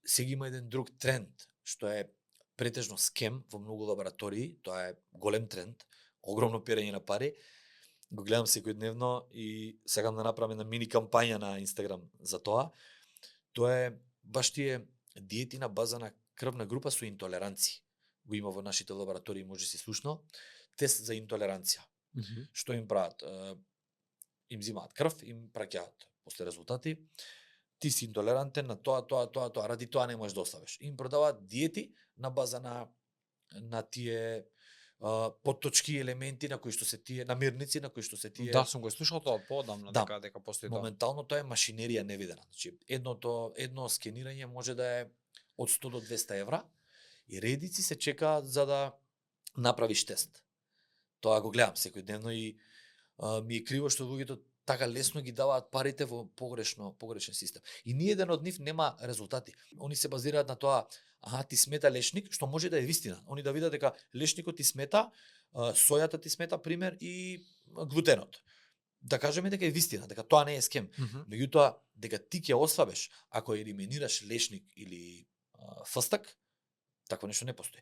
сега има еден друг тренд, што е претежно скем во многу лаборатории, тоа е голем тренд, огромно перење на пари. Го гледам секојдневно и сакам да направам една мини кампања на Инстаграм за тоа. Тоа е баш тие диети на база на крвна група со интолеранции. Го има во нашите лаборатории, може си слушнал, тест за интолеранција. Што им прават? Им взимаат крв, им праќаат после резултати. Ти си интолерантен на тоа, ради тоа не можеш да ослабиш. Им продаваат диети на база на тие потточки елементи на кои што се тие намирници на кои што се тие. Да, сум го слушал тоа поодамна, дека постои тоа. Моментално тоа е машинерија невидена. Значи едно скенирање може да е од 100 до 200 евра и редици се чекаат за да направиш тест. Тоа го гледам секојдневно и ми е криво што луѓето така лесно ги даваат парите во погрешен систем. И ни еден од нив нема резултати. Они се базираат на тоа, ти смета лешник, што може да е вистина. Они да видат дека лешникот ти смета, сојата ти смета, пример, и глутенот. Да кажеме дека е вистина, дека тоа не е скем. Меѓутоа, дека ти ќе ослабеш ако елиминираш лешник или фстак, такво нешто не постои.